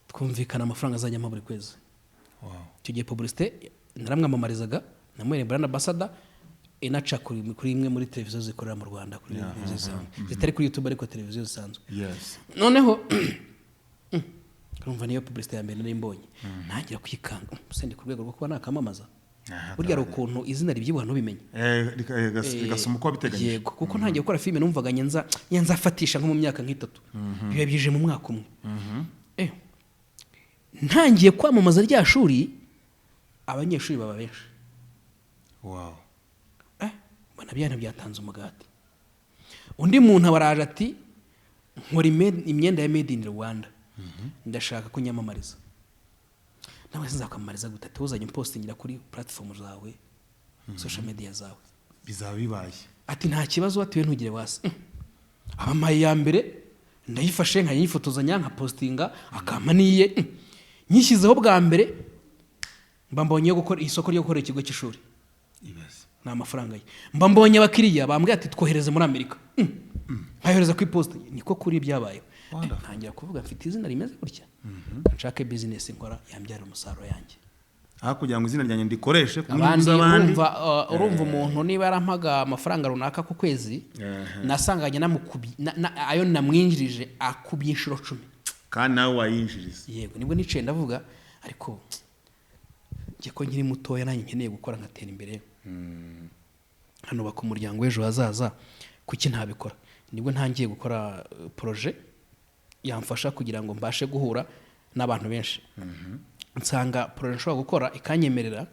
Twumvikana amafaranga azajya ampa buri kwezi. Icyo gihe publicité naramwamamarizaga, namuhereye brand ambassador, inaca kuri imwe muri televiziyo zikorera mu Rwanda, kuri televiziyo zisanzwe zitari kuri YouTube, ariko televiziyo zisanzwe. Noneho urumva niyo publicité ya mbere nari mbonye, ntangira kwikanga, se ndi ku rwego rwo kuba nakamamaza? Burya hari ukuntu izina ribyibuha ntubimenye. Rigasoma uko wabiteganyije. Yego, kuko ntangiye gukora filime numvaga nyanza afatisha nko mu myaka nk'itatu, biba bije mu mwaka umwe. Ntangiye kwamamaza rya shuri, abanyeshuri baba benshi. Mbona bya bintu byatanze umugati. Undi muntu aba araje ati nkora imyenda ya made in Rwanda, ndashaka kunyamamariza. Nawe sinzakwamamariza gute? Ati uzajya umpostingira kuri platform zawe, social media zawe. Bizaba bibaye. Ati nta kibazo, ati we ntugire wasi. Abamaye ya mbere Ndayifashe nkayifotozanya, nkapostinga, akampa niye. Nyishyizeho bwa mbere, mba mbonye yo gukora isoko ryo gukora ikigo cy'ishuri. Ibaze. Ni amafaranga ye. Mba mbonye abakiriya bambwiye ati: "Twohereze muri Amerika." Nkayohereza ku iposita. Niko kuri byabayeho. Wonderful. Ntangira kuvuga: mfite izina rimeze gutya, nshake bizinesi nkora yambyara umusaruro yanjye. Aho kugira ngo izina ryanjye ndikoreshe ku nyungu Abandi z'abandi. Urumva umuntu niba yarampaga amafaranga runaka ku kwezi, nasanganye ayo namwinjirije akubye inshuro 10. Kandi nawe wayinjiriza. Yego. Nibwo nicaye ndavuga: ariko njye ko nkiri mutoya, nanjye nkeneye gukora nkatera imbere, nkanubaka umuryango w'ejo hazaza, kuki ntabikora? Nibwo ntangiye gukora projet yamfasha kugira ngo mbashe guhura n'abantu benshi. Nsanga projet nshobora gukora ikanyemerera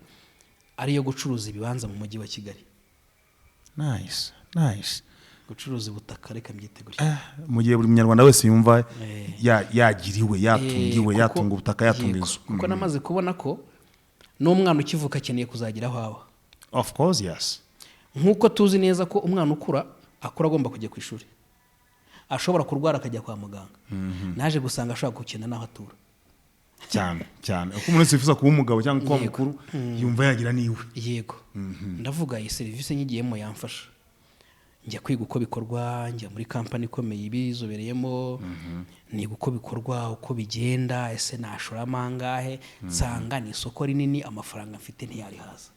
ari iyo gucuruza ibibanza mu Mujyi wa Kigali. Nice, nice. Gucuruza ubutaka, reka mbyite gutya. Mu gihe buri munyarwanda wese yumva yagiriwe, yatungiwe, yatunga ubutaka, yatunga inzu. Kuko namaze kubona ko n'umwana ukivuka akeneye kuzagira aho aba. Of course, yes. Nk'uko tuzi neza ko umwana ukura akura agomba kujya ku ishuri, ashobora kurwara akajya kwa muganga, naje gusanga ashobora gukena n'aho atura. Cyane cyane uko umuntu wese yifuza kuba umugabo cyangwa kuba mukuru, yumva yagira n'iwe. Yego. Ndavuga: iyi serivisi nyigiyemo yamfasha. Njya kwiga uko bikorwa, njya muri kampani ikomeye ibizobereyemo, niga uko bikorwa, uko bigenda, ese nashoramo angahe? Nsanga ni isoko rinini, amafaranga mfite ntiyarihaza.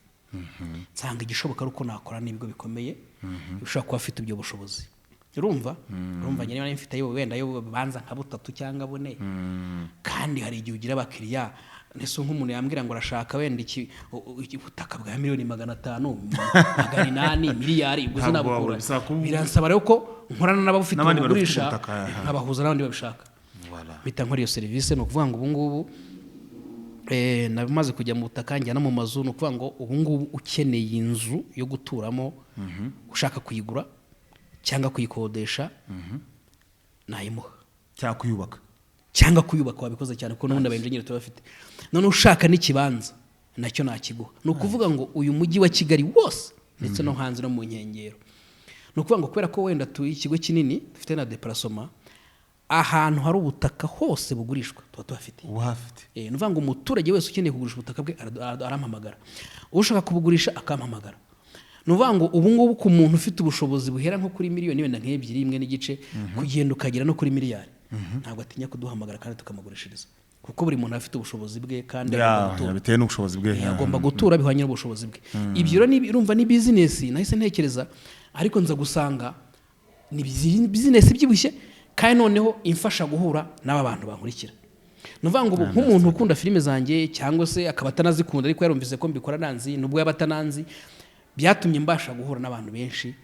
Nsanga igishoboka ari uko nakora n'ibigo bikomeye bishobora kuba afite ubwo bushobozi. Urumva nyine niba mfite ayo, wenda ayo banza nka butatu cyangwa bune, kandi hari igihe ugira abakiriya. Ese nk'umuntu yambwira ngo arashaka wenda iki ubutaka bwa miliyoni 500, 800, miliyari, ubwo Ntabwo sinabukura. wabura, bisaba Biransaba rero ko nkorana n'ababufite, n'abandi bafite babugurisha, ubutaka, aha. nkabahuza n'abandi babishaka. Voilà. Mpita nkora iyo serivisi. Ni ukuvuga ngo ubu ngubu namaze kujya mu butaka, njya no mu mazu. Ni ukuvuga ngo ubu ngubu ukeneye inzu yo guturamo, ushaka kuyigura cyangwa kuyikodesha, nayimuha. Cyangwa kuyubaka. Cyangwa kuyubaka, wabikoze cyane, kuko n'ubundi abayenjenyeri turabafite. None ushaka n'ikibanza nacyo nakiguha. Ni ukuvuga ngo uyu Mujyi wa Kigali wose, ndetse no hanze no mu nkengero, ni ukuvuga ngo kubera ko wenda tuye ikigo kinini, dufite na déplacement, ahantu hari ubutaka hose bugurishwa tuba tuhafite. Uba uhafite. Ni ukuvuga ngo umuturage wese ukeneye kugurisha ubutaka bwe arampamagara, ushaka kubugurisha akampamagara. Ni ukuvuga ngo ubu ngubu ku muntu ufite ubushobozi buhera nko kuri miliyoni wenda nk'ebyiri, 1.5, kugenda ukagera no kuri miliyari, ntabwo atinya kuduhamagara kandi tukamugurishiriza, kuko buri muntu afite ubushobozi bwe kandi agomba gutura. Bitewe n'ubushobozi bwe. Agomba gutura bihwanye n'ubushobozi bwe. Ibyo rero urumva ni bizinesi nahise ntekereza, ariko nza gusanga ni bizinesi ibyibushye, kandi noneho imfasha guhura n'aba bantu bankurikira. Ni ukuvuga ngo ubu nk'umuntu ukunda filime zanjye, cyangwa se akaba atanazikunda ariko yarumvise ko mbikora nanzi, nubwo yaba atananzi, byatumye mbasha guhura n'abantu benshi,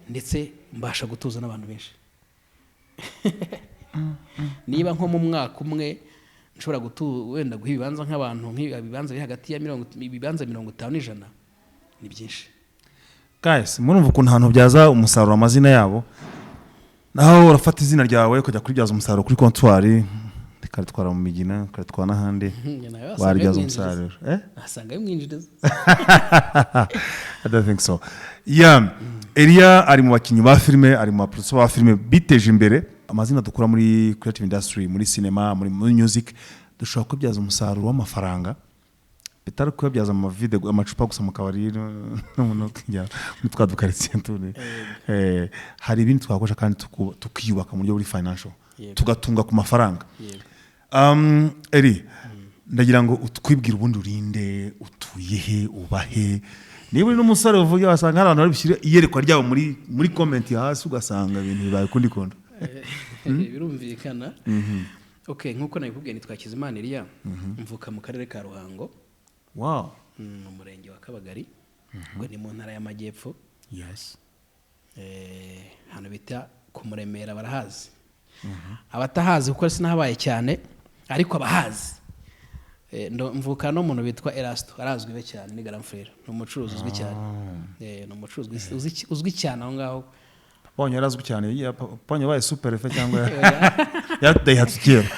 ndetse mbasha gutuza n'abantu benshi. Niba nko mu mwaka umwe nshobora wenda guha ibibanza nk'abantu, ibibanza biri hagati ya ibibanza 50 n'100, ni byinshi. Guys, murumva ukuntu ahantu byaza umusaruro amazina yabo. Naho urafata izina ryawe ukajya kuribyaza umusaruro kuri kontwari, rikaritwara mu migina, ukaritwara n'ahandi. Nawe wasanga waribyaza bimwinjiriza. umusaruro, eh? Wasanga bimwinjiriza. I don't think so. Yeah. Elia ari mu bakinnyi ba filime, ari mu baproducer ba filime biteje imbere. Amazina dukura muri creative industry, muri cinema, muri music, dushobora kubyaza umusaruro w'amafaranga, bitari kuyabyaza amavide, amacupa gusa mu kabari no kujya muri twa dukaritsiye tundi. Hari ibindi twakoresha kandi tukiyubaka mu buryo buri financial, tugatunga ku mafaranga. Eri, ndagira ngo utwibwire ubundi: urinde, utuye he, ubahe? Niba uri n'umusore uvuge, wasanga hari abantu bari bushyire iyerekwa ryabo muri comment hasi, ugasanga ibintu bibaye ukundi kundi. Birumvikana. Okay, nk'uko nabikubwiye, nitwa Hakizimana Eliya, mvuka mu Karere ka Ruhango, mu Murenge wa Kabagari, ubwo ni mu Ntara y'Amajyepfo. Ahantu bita ku Muremera barahazi, abatahazi kuko sinahabaye cyane, ariko abahazi. Mvuka n'umuntu witwa Erasto, arazwi be cyane, ni grand frère, ni umucuruzi uzwi cyane. Ni umucuruzi uzwi cyane aho ngaho. Ponyo yarazwi cyane, Ponyo yabaye super efe cyangwa yarayihatse kera.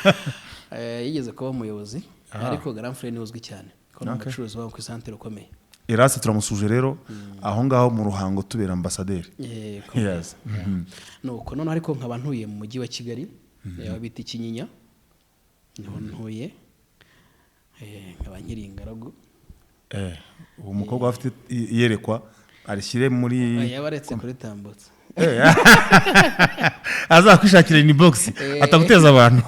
Yigeze kuba umuyobozi, ariko grand frère ni uzwi cyane ko ni umucuruzi wabo ku isantere ukomeye. Erasi turamusuje rero aho ngaho mu Ruhango, tubera ambasaderi. Nuko noneho ariko nkaba ntuye mu Mujyi wa Kigali. Aho bita Ikinyinya niho ntuye. Nkaba nkiri ingaragu. Uwo mukobwa afite iyerekwa arishyire muri Yaba aretse kuritambutsa. Azakwishakira inbox, ataguteza abantu.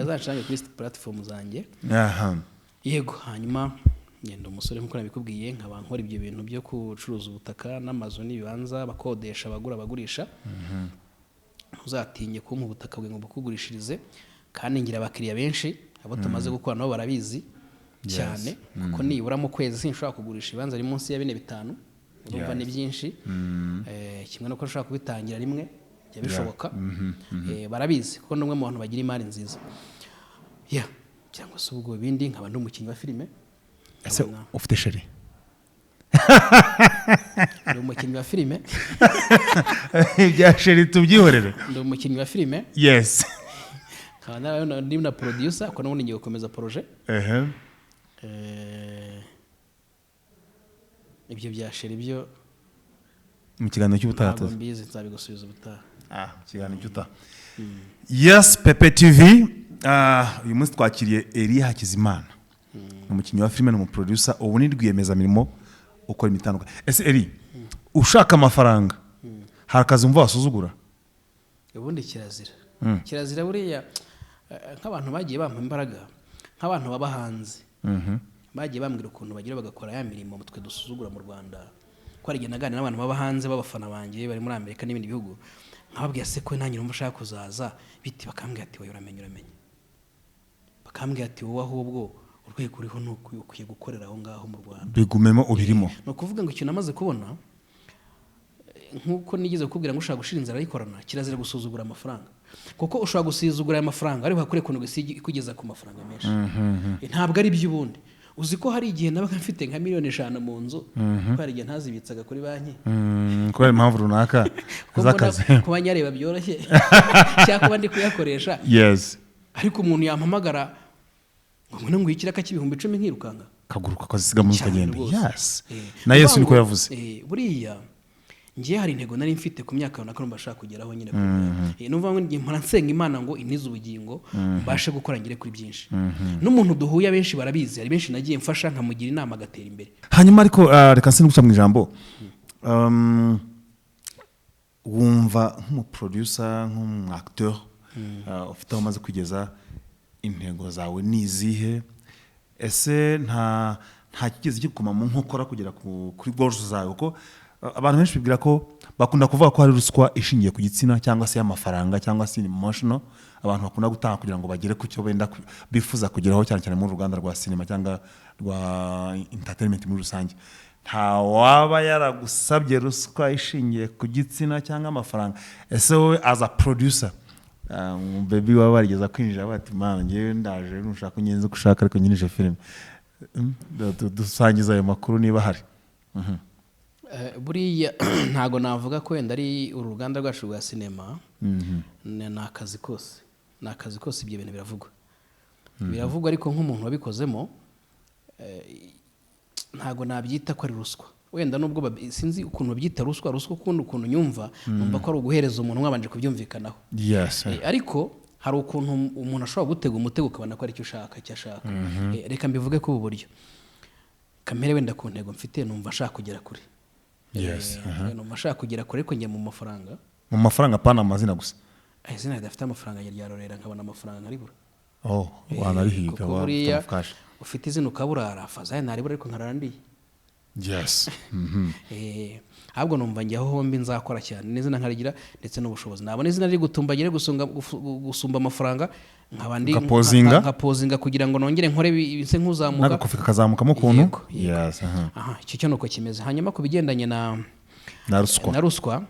Azanshange kuri platform zanjye. Yego, hanyuma ngenda umusore nk'uko nabikubwiye, nkaba nkora ibyo bintu byo gucuruza ubutaka n'amazu n'ibibanza, bakodesha, abagura, abagurisha. Ntuzatinye kumpa ubutaka bwe ngo bukugurishirize, kandi ngira abakiriya benshi. Abo tumaze gukora nabo barabizi cyane, kuko nibura mu kwezi sinshobora kugurisha ibibanza biri munsi ya bine, bitanu. Urumva ni byinshi. Kimwe nuko nshobora kubitangira rimwe, bijya bishoboka. Barabizi kuko ni umwe mu bantu bagira imari nziza. Yeah. Cyangwa se ubwo ibindi, nkaba ndi umukinnyi wa filime. Ese ufite chérie? Ndi umukinnyi wa filime. Ibya chérie tubyihorere. Ndi umukinnyi wa filime. Nkaba ndi na producer, kuko n'ubundi ngiye gukomeza projet. Ibyo bya chérie byo Mu kiganiro cy'ubutaha. Ntabwo mbizi, nzabigusubiza ubutaha. Ah, mu kiganiro cy'ubutaha. Yes Pepe TV, uyu munsi twakiriye Elie Hakizimana, ni umukinnyi wa filime, ni umuproducer, ubu ni rwiyemezamirimo ukora imitandukanye. Ese Elie, ushaka amafaranga, hari akazi wumva wasuzugura? Ubundi kirazira, kirazira. Buriya nk'abantu bagiye bampa imbaraga, nk'abantu baba hanze, bagiye bambwira ukuntu bagira bagakora ya mirimo twe dusuzugura mu Rwanda, ko hari igihe naganira n'abantu baba hanze b'abafana banjye bari muri Amerika n'ibindi bihugu, nkababwira: "Se ko nanjye numva ushaka kuzaza biti?" Bakambwira ati: "Wowe uramenye, uramenye." Bakambwira ati: "Wowe ahubwo urwego uriho ni uku, ukwiye gukorera aho ngaho mu Rwanda." Bigumemo, ubirimo. Ni ukuvuga ngo ikintu namaze kubona, nk'uko nigeze kukubwira ngo ushaka gushira inzara ayikorana, kirazira gusuzugura amafaranga, kuko ushobora gusuzugura aya mafaranga ariko hakure ukuntu ikugeza ku mafaranga menshi. Ntabwo ari iby'ubundi. Uzi ko hari igihe nabaga mfite nka miliyoni 5 mu nzu, ko hari igihe ntazibitsaga kuri banki? Kubera impamvu runaka Kuko mbona z'akazi. Kuba nyareba byoroshye cyangwa kuba ndi kuyakoresha. Ariko umuntu yampamagara ngo ngwino nguhe ikiraka cy'ibihumbi 10, nkirukanka. Kaguruka ukazisiga mu nzu Cyane ukagenda. rwose. Na Yesu Kuvuga niko ngo, yavuze. Buriya ngiye hari intego nari mfite ku myaka runaka numva nshaka kugeraho nyine. Numva ngo ngiye mpora nsenga Imana ngo intize ubugingo, mbashe gukora ngere kuri byinshi. N'umuntu duhuye, abenshi barabizi, hari benshi nagiye mfasha, nkamugira inama agatera imbere. Hanyuma ariko reka nse guca mu ijambo. Wumva nk'umuproducer, nk'umu acteur ufite aho umaze kugeza, intego zawe ni izihe? Ese nta kigeze kigukoma mu nkokora kugera kuri goals zawe? Kuko abantu benshi bibwira ko bakunda kuvuga ko hari ruswa ishingiye ku gitsina cyangwa se y'amafaranga cyangwa se emotional, abantu bakunda gutanga kugira ngo bagere ku cyo benda bifuza kugeraho, cyane cyane muri ruganda rwa sinema cyangwa rwa entertainment muri rusange. Nta waba yaragusabye ruswa ishingiye ku gitsina cyangwa amafaranga? Ese wowe as a producer, baby waba warigeza kwinjira bati: "Mana, ngewe ndaje, nushaka ungenze uko ushaka, ariko nyinishe filime"? Dusangiza ayo makuru niba ahari. Buriya ntago navuga ko wenda ari uru ruganda rwacu rwa sinema. Ni akazi kose, ni akazi kose. Ibyo bintu biravugwa, biravugwa, ariko nk'umuntu wabikozemo, ntago nabyita ko ari ruswa. Wenda nubwo sinzi ukuntu babyita ruswa. Ruswa ukundi ukuntu nyumva, numva ko ari uguhereza umuntu mwabanje kubyumvikanaho. Ariko hari ukuntu umuntu ashobora gutega umutego ukabona ko ari cyo ushaka, icyo ashaka. Reka mbivuge ko ubu buryo kamere, wenda ku ntego mfite, numva nshaka kugera kure. Numva nshaka kugera kure, ariko njya mu mafaranga. Mu mafaranga, apana amazina gusa. Izina ridafite amafaranga ryarorera, nkabona amafaranga nkaribura. Oh, wanarihiga. Kuko Waba buriya ufite cash. ufite izina ukaburara, fazaye ntaribura ariko nkarara ndiye. Ahubwo numva njyaho hombi nzakora cyane n'izina nkarigira, ndetse n'ubushobozi. Nabona izina riri gutumbagira gusumba amafaranga, nkaba ndi Ugapozinga? Nkapozinga kugira ngo nongere nkore bise nk'uzamuka. N'agakofi kakazamukamo ukuntu. Yego. Yes, aha. Aha, icyo cyo nuko kimeze. Hanyuma ku bigendanye na Na ruswa. Na ruswa,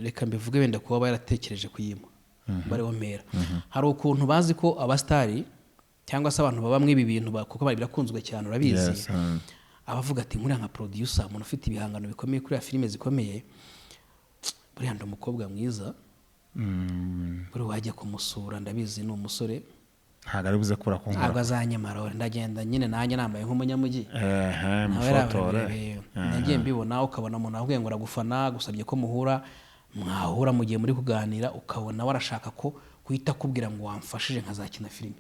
reka mbivuge wenda kuba yaratekereje kuyima bariho mpera. Hari ukuntu bazi ko abasitari cyangwa se abantu baba muri ibi bintu kuko bari birakunzwe cyane, urabizi, abavuga ati: "Nkuriya nka producer, umuntu ufite ibihangano bikomeye kuri filime zikomeye, buriya ndi umukobwa mwiza, buriya wajya kumusura, ndabizi ni umusore, Ntabwo ari buze kubura kunkora. Ntabwo azanyemara, ndagenda nyine nanjye nambaye nk'umunyamujyi." Ehe, Nawe mufotore. yarabireba. Nagiye mbibona, ukabona umuntu akubwiye ngo aragufana, gusabye ko muhura. Mwahura mu gihe muri kuganira, ukabona warashaka ko guhita akubwira ngo wamfashije nkazakina filime.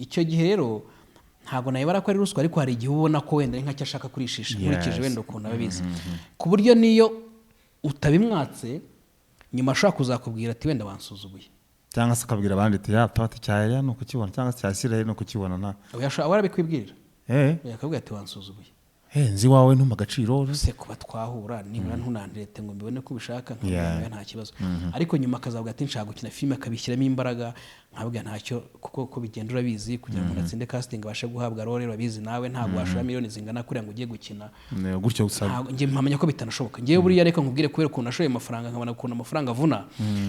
Icyo gihe rero ntabwo nayibara ko ari ruswa, ariko hari igihe ubona ko wenda ari nk'acyo ashaka kurishisha, nkurikije wenda ukuntu ababizi, ku buryo n'iyo utabimwatse nyuma ashobora kuzakubwira ati wenda wansuzuguye. Cyangwa se akabwira abandi ati ya pati cya Eliya ni ukukibona, cyangwa se cya Isirayeli ni ukukibona nta Oya, we arabikwibwirira. Yakabwira ati wansuzuguye. Nzi iwawe ntumpa agaciro. Se kuba twahura nibura ntunandirete ngo mbibone ko ubishaka, nkabwira oya, nta kibazo. Ariko nyuma akazavuga ati nshaka gukina filime, akabishyiramo imbaraga, nkabwira ntacyo, kuko uko bigenda urabizi, kugira ngo umuntu atsinde casting abashe guhabwa role, urabizi nawe, ntabwo washora miliyoni zingana kuriya ngo ugiye gukina. Ne, gutyo gusa. Ntabwo njye mpamenya ko bitanashoboka. Ngewe buriya reka nkubwire, kubera ukuntu nashoye amafaranga, nkabona ukuntu amafaranga avuna,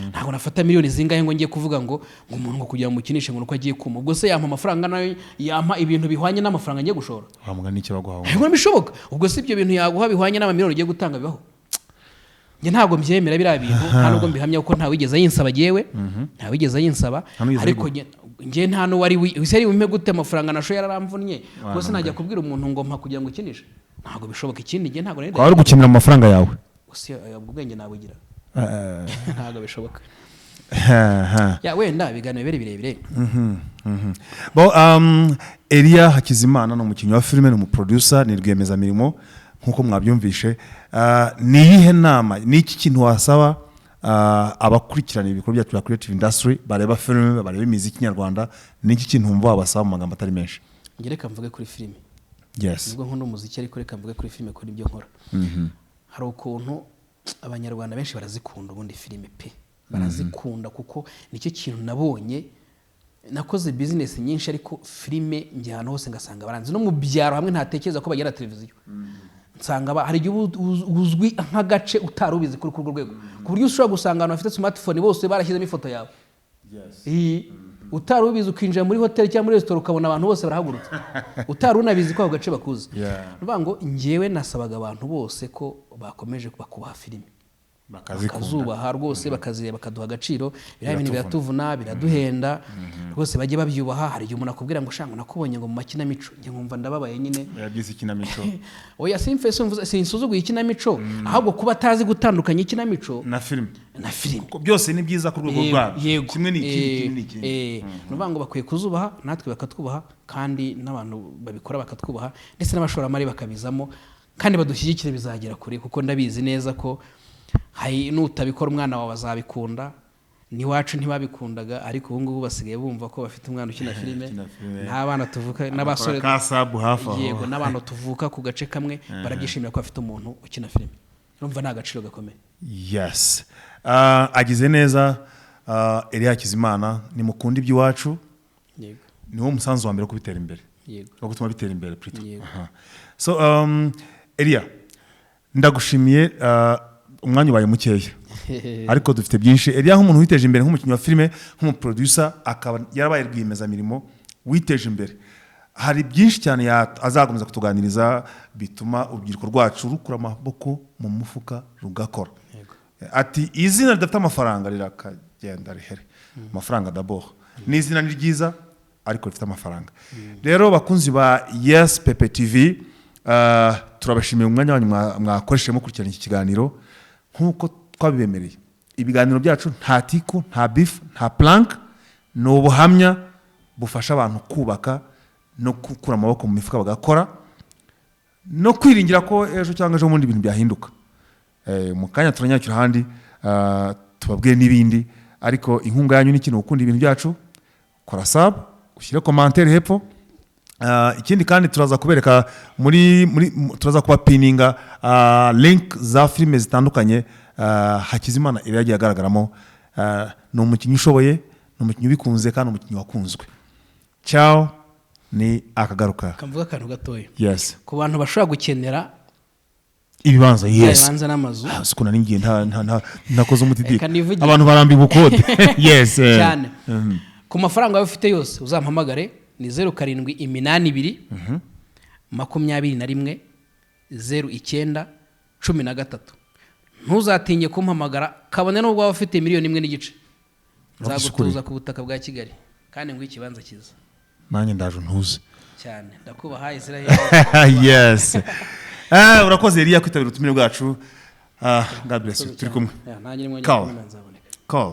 ntabwo nafata miliyoni zingahe ngo ngiye kuvuga ngo umuntu ngo kugira ngo mukinishe ngo nuko agiye kuma. Ubwo se yampa amafaranga nayo yampa ibintu bihwanye n'amafaranga ngiye gushora? Wa mugani icyo baguha. Ntabwo bishoboka. Ubwo si ibyo bintu yaguha bihwanye n'amamiliyoni ugiye gutanga bibaho? Njye ntabwo mbyemera biriya bintu, nta nubwo mbihamya, kuko ntawigeze ayinsaba. Yewe, ntawigeze ayinsaba. Nta n'uwigeze Ariko ayiguha. njye nta n'uwari wese ari bumpe gute amafaranga nashoye yararamvunnye? Ubwo se najya kubwira umuntu ngo mpa kugira ngo ukinishe? Ntabwo bishoboka. Ikindi, njye ntabwo nari Waba uri gukinira mu mafaranga yawe. Gusa ubwo bwenge nabugira, ntabwo bishoboka. Ya, wenda ibiganiro bibere birebire. Bo, Eliya Hakizimana ni umukinnyi wa filime, ni umuproducer, ni rwiyemezamirimo nk'uko mwabyumvishe. Ni iyihe nama, ni iki kintu wasaba abakurikirana ibikorwa byacu bya creative industry, bareba filime, bareba imiziki nyarwanda? Ni iki kintu wumva wabasaba mu magambo atari menshi? Njye reka mvuge kuri filime. Nubwo nkunda umuziki, ariko reka mvuge kuri filime, kuri ibyo nkora. Hari ukuntu Abanyarwanda benshi barazikunda ubundi filime pe, barazikunda, kuko nicyo kintu nabonye. Nakoze bizinesi nyinshi, ariko filime njya ahantu hose ngasanga baranzi, no mu byaro hamwe ntatekereza ko bagera televiziyo nsanga hari igihe uba uzwi nk'agace utari ubizi kuri urwo rwego, ku buryo ushobora gusanga abantu bafite smartphone bose barashyizemo ifoto yawe. Iyi, utari ubizi, ukinjira muri hoteli cyangwa muri resitora ukabona abantu bose barahagurutse, utari unabizi ko ako gace bakuzi. Ni ukuvuga ngo njyewe nasabaga abantu bose ko bakomeje bakubaha filime, Bakazikunda. bakazubaha rwose, bakazireba, bakaduha agaciro. Biriya bintu biratuvuna, biraduhenda rwose, bajye babyubaha. Hari igihe umuntu akubwira ngo shanga nakubonye ngo mu makinamico, njye nkumva ndababaye nyine. Yabyise ikinamico. Oya, simfe sinsuzuguye ikinamico, ahubwo kuba atazi gutandukanya ikinamico na filime. Na filime. Kuko byose ni byiza ku rwego rwabyo. Kimwe ni ikindi, ikindi ni ikindi. Ni ukuvuga ngo bakwiye kuzubaha, natwe bakatwubaha, kandi n'abantu babikora bakatwubaha, ndetse n'abashoramari bakabizamo kandi badushyigikire, bizagera kure, kuko ndabizi neza ko hari nutabikora umwana wawe azabikunda. N'iwacu ntibabikundaga, ariko ubu ngubu basigaye bumva ko bafite umwana ukina filime. Ukina filime. N'abana tuvuka n'abasore Agakora ka sub hafi aho. Yego, n'abantu tuvuka ku gace kamwe barabyishimira ko bafite umuntu ukina filime. Urumva ni agaciro gakomeye. Yes. Agize neza, Eliya Hakizimana. Nimukunda iby'iwacu, niwo musanzu wa mbere wo kubitera imbere, wo gutuma bitera imbere plutôt. Yego. Aha. So Eliya, ndagushimiye. Umwanya ubaye mukeya, ariko dufite byinshi. Eliya nk'umuntu witeje imbere, nk'umukinnyi wa filime, nk'umuproducer, akaba yarabaye rwiyemezamirimo witeje imbere, hari byinshi cyane azakomeza kutuganiriza bituma urubyiruko rwacu rukura amaboko mu mufuka rugakora. Ati izina ridafite amafaranga rirakagenda rihere. Amafaranga d'abord. N'izina ni ryiza ariko rifite amafaranga. Rero bakunzi ba Yes Pepe TV, turabashimiye umwanya wanyu mwakoresheje mukurikirana iki kiganiro. Nk'uko twabibemereye, ibiganiro byacu nta tiku, nta beef, nta prank, ni ubuhamya bufasha abantu kubaka no gukura amaboko mu mifuka bagakora, no kwiringira ko ejo cyangwa ejo bundi ibintu byahinduka. Mu kanya turanyakira ahandi, tubabwire n'ibindi, ariko inkunga yanyu ni ikintu gukunda ibintu byacu. Kora sub, ushyire commentaire hepfo. Ikindi kandi turaza kubereka muri turaza kubapininga link za filime zitandukanye Hakizimana iba yagiye agaragaramo. Ni umukinnyi ushoboye, ni umukinnyi ubikunze, kandi umukinnyi wakunzwe. Ciao, ni akagaruka. Kavuga akantu gatoya. Yes. Ku bantu bashobora gukenera ibibanza, yes. Ibibanza n'amazu. Ah, sikuna ningiye nta nta nta ntakoze umuti. Reka nivugire. Abantu barambiwe ubukode, yes. Cyane. Ku mafaranga waba ufite yose uzampamagare, ni 0782 21 09 13. Ntuzatinye kumpamagara, kabone n'ubwo waba ufite miliyoni 1.5, nzagutuza ku butaka bwa Kigali kandi nguhe ikibanza cyiza. Nanjye ndaje ntuze. Cyane, ndakubaha Israel. Yes. Urakoze Eliya kwitabira ubutumire bwacu. Ah, God bless you. Turi kumwe. Yeah, nanjye nimwongera Call. kumwe nzaboneka. Call.